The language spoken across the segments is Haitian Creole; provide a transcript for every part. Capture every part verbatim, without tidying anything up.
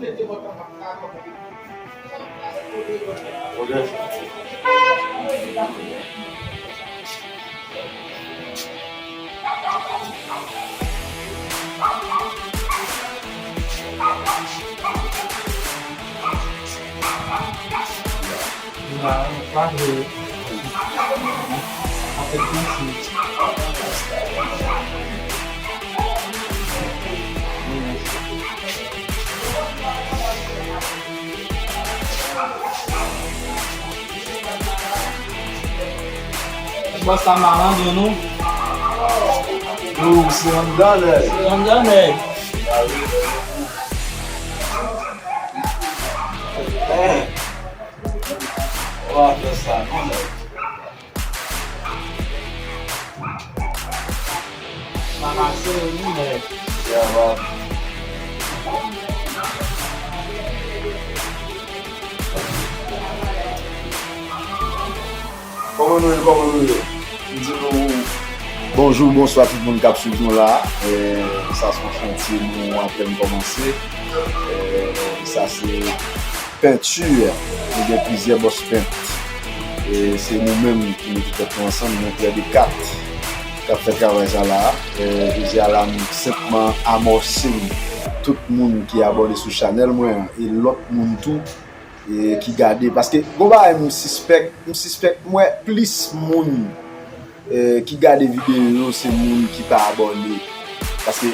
Ok. Bòs la malad, non? Yo, se anndan nèg. Se anndan nèg. Wa fè sa, non, nèg. Sa pase, wi, nèg. Ya, wa. Kòman nou ye, kòman nou ye? M di nou bonjou, bonswa tout moun k ap swiv nou la. E, sa se yon chantye nou apèn kòmanse. E, sa se penti. Nou gen plizyè bòs pent. E se nou menm ki mete tèt nou ansanm, nou prè de kat k ap fè travay sa la. E, jodi a la, m senpman amòse tout moun ki abòne sou chanèl mwen an e lòt moun tou e ki gade, paske gon bagay m sispèk, m sispèk m wè plis moun, e, ki gade videyo yo se moun ki pa abòne. Paske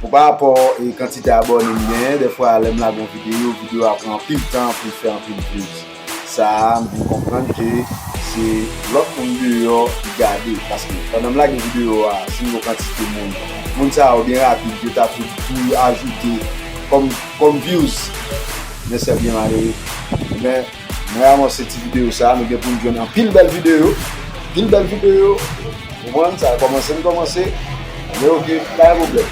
pou pa rapò e kantite abòne m genyen, dèfwa lè m lage yon videyo, videyo a pran anpil tan pou l fè anpil views. Sa a, m vin konprann ke se lòt moun deyò ki gade. Paske pandan m lage videyo a, si m gen yon kantite moun, moun sa yo byen rapid, yo ta tou, tou ajoute kòm, kòm views. Men se byen malere. Men, mwen ranmase ti videyo sa a, nou gen pou n jwenn anpil bèl videyo. Anpil bèl videyo. Ou konprann? Sa kòmanse, n kòmanse. Men oke, pa gen pwoblèm.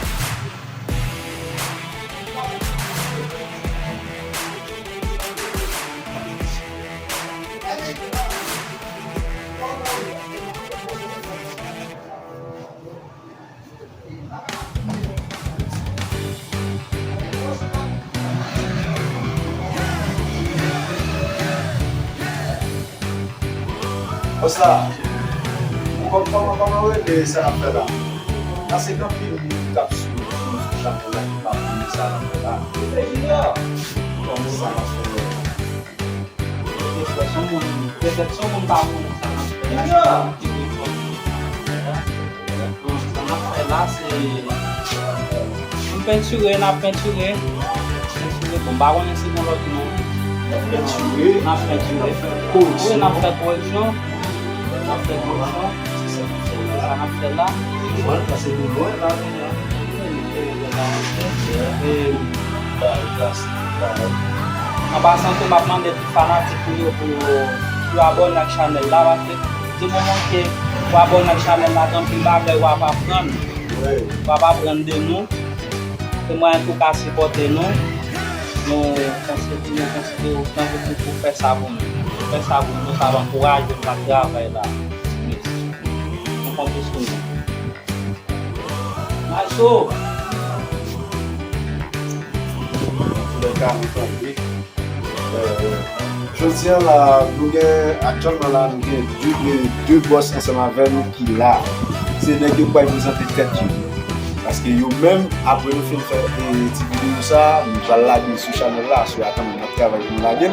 Bòs la, kòman, kòman, kòman w rele sa n ap fè la? Paske gen anpil moun k ap swiv nou sou chanèl la ki pa konnen sa n ap fè la. Kòman sa n ap fè? Petèt se yon moun, petèt se yon moun pa konnen sa n ap fè la, se yon moun ki vle fè. Bon, sa n ap fè la, se, nou pentire, n ap pentire. Pentire, bon, m pa konnen si gen lòt non. N ap pentire. N ap pentire. N ap fè koreksyon. Wi, n ap fè koreksyon. N ap fè koreksyon. Se sa n ap fè la. Lwen, paske nou lwen la, kounye a. E, An pasan tou, m ap mande tout fanatik ou yo pou yo, pou yo abòne ak chanèl la, paske di moman ke w abòne ak chanèl la, gen anpil bagay w ap aprann. Wi. W ap aprann de nou. Se mwayen tou w ka sipòte nou. Nou konsidere, nou konsidere w tankou pou, pou fè sa pou nou. Fè sa pou nou, sa ap ankouraje nou nan travay la. Mèsi. Nou konte sou nou. Maestro! Antoulèka, nou tande. Euh, jodi a la, nou gen, aktyèlman la, nou gen de, de, de bòs ansanm avè nou ki la. Se nèg yo k pral prezante tèt yo. Paske yo menm, apre nou fin fè, eh, ti videyo sa, nou pral lage l sou chanèl la, sou atann n ap travay pou nou lage l.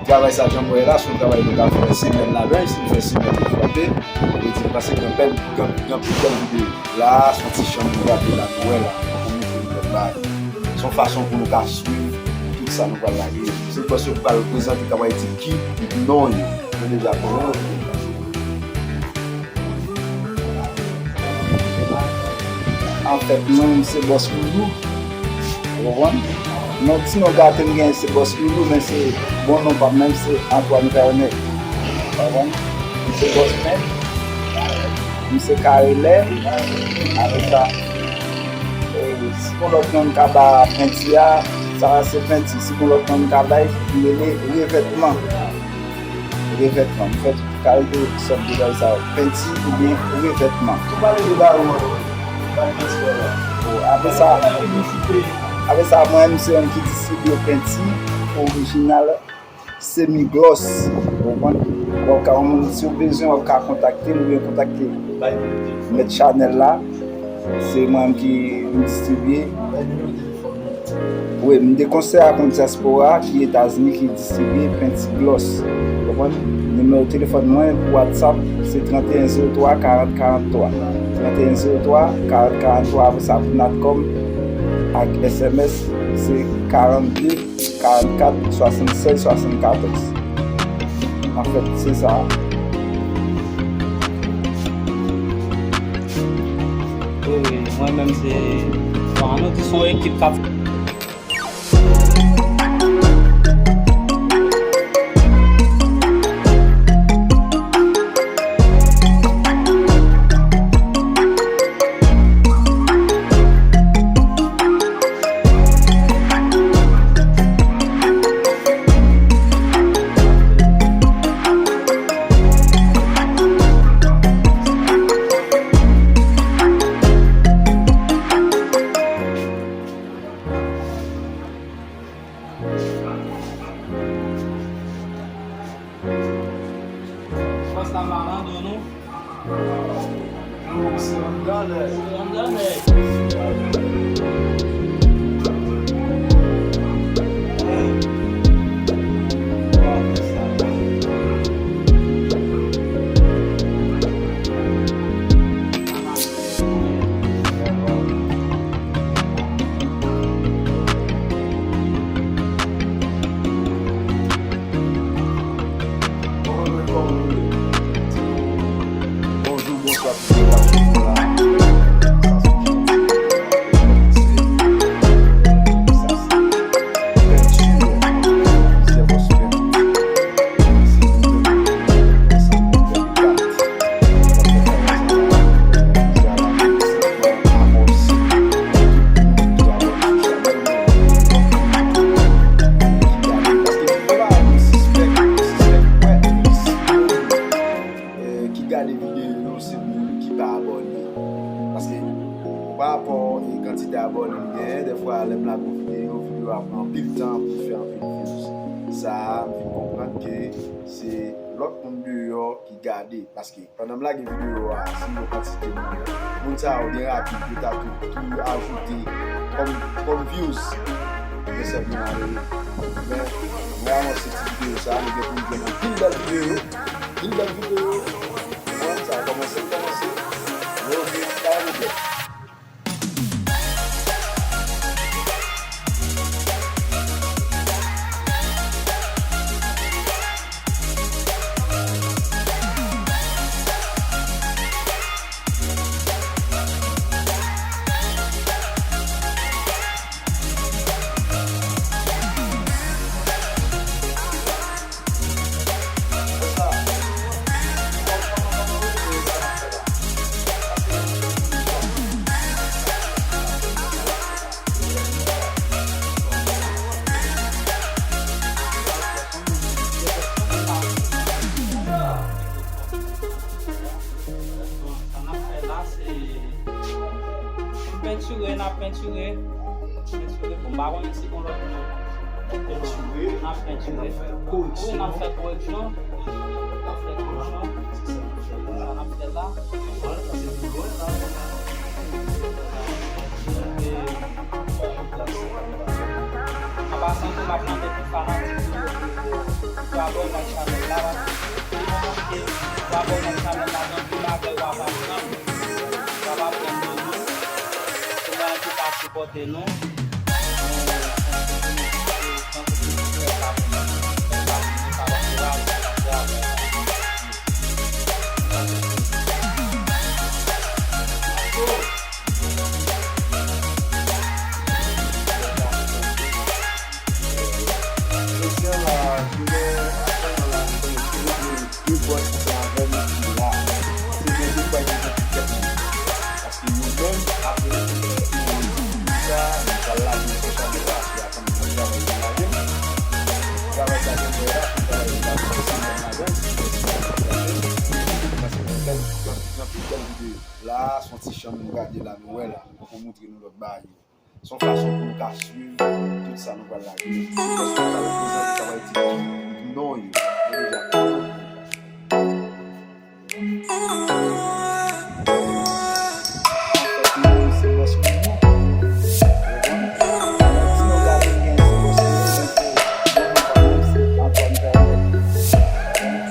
Travay sa, jan m wè la, se yon travay nou ka fè semèn la menm, si nou fè semèn nou frape, nou di nou pase gen bèl, gen, gen anpil bèl videyo. La, se yon ti chanm nou frape la, nou wè la, pou nou fè yon lòt bagay. Se yon fason pou nou ka swiv tout sa nou pral lage. Se bòs yo pral prezante, ka pral di ki non yo. Nou deja konnen yo. Anfèt, non m se Bòs Loulou. Ou konprann? Non, ti non gate m genyen se Bòs Loulou, men se bon non pa m menm se Antoine Vernet. Ou konprann? M se Bòs Pent. M se Karelè. Apre sa, e, si gon lòt non m ka ba penti a, sa a se penti. Si gon lòt non m ka bay, m rele revètman. Revètman. M fè tout kalite sòt de bagay sa yo. Penti oubyen revètman. Ou pale de bawo an, non? Ban penti wè la. Bon, apre sa, Apre sa, mwen menm se yon moun ki distribye penti orijinal semi gloss. Ou konprann? W ap ka, yon moun, si w bezwen, w ap ka kontakte m oubyen kontakte mèt chanèl la. Se mwen menm ki m distribye. Wi, m te konsèy ak yon dyaspora ki Etazini ki distribye penti gloss. Ou konprann? Nimewo telefòn mwen pou WhatsApp se trannteyen zewo twa karant karant twa. Trannteyen zewo twa karant karant twa, apre sa pou Natcom ak S M S se karannde karannkat swasannsèz swasannkatòz. Anfèt, se sa. Wi, wi, mwen menm se, bon, an nou di se yon ekip k ap Fòs la malandro nou. Se yon danè. Se yon danè. Bonjou, bonswa tout moun k ap swiv nou la. Sa se penti, plizyè bòs penti. Ki gade videyo yo, se moun ki pa abòne. Paske, pa rapò e kantite abòne m genyen, dèfwa lè m lage yon videyo, videyo a pran anpil tan pou l fè anpil views. Sa a, m vin konprann ke se lòt moun deyò ki gade. Paske, pandan m lage videyo a, si m wè kantite moun yo, moun sa yo byen rapid, yo ta tou, tou ajoute kòm, kòm views. Men se byen malere. Men, nou avanse ti videyo sa, nou gen pou nou jwenn anpil bèl videyo, anpil bèl videyo. Bon, sa a kòmanse, l kòmanse. Yo, ok, pa gen pwoblèm. Sa n ap fè la, se pentire, n ap pentire. Pentire. Bon, m pa konnen si gon lòt mo. Pentire. N ap pentire. Wi, n ap fè koreksyon. N ap fè koreksyon. Sa n ap fè la. An pasan tou, m ap mande tout fanatik yo pou yo abòne ak chanèl la, paske si w abòne ak chanèl la, gen anpil bagay w ap aprann. W ap aprann de nou. Se mwayen pou w ka sipòte nou. Jodi a la, jounen aktyèlman la, nou konnen de bòs ansanm avè m ki la. Se gen de bòs ki gen tèt nou. Paske yo menm, apre yo fin fè sa, nou pral lage sou chanèl la, se atann nou travay pou lage l. Travay sa gen bò la, pou travay pou lage l, se menm avè m, se menm avè m. Paske gen bèl, gen anpil bèl videyo. La, se yon ti chanm nou gade la, nou wè la, nou poko montre nou lòt bagay yo. Se yon fason pou nou ka swiv tout sa nou pral lage. Paske nou pral prezante sa pral di ki non yo. Nou deja konnen. Anfèt, nou menm se bòs nou. Ou konprann? Si nou gade gen se bòs nou, men se nou menm pa menm se Antoine Vernet.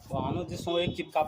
Bon, an nou di se yon ekip k ap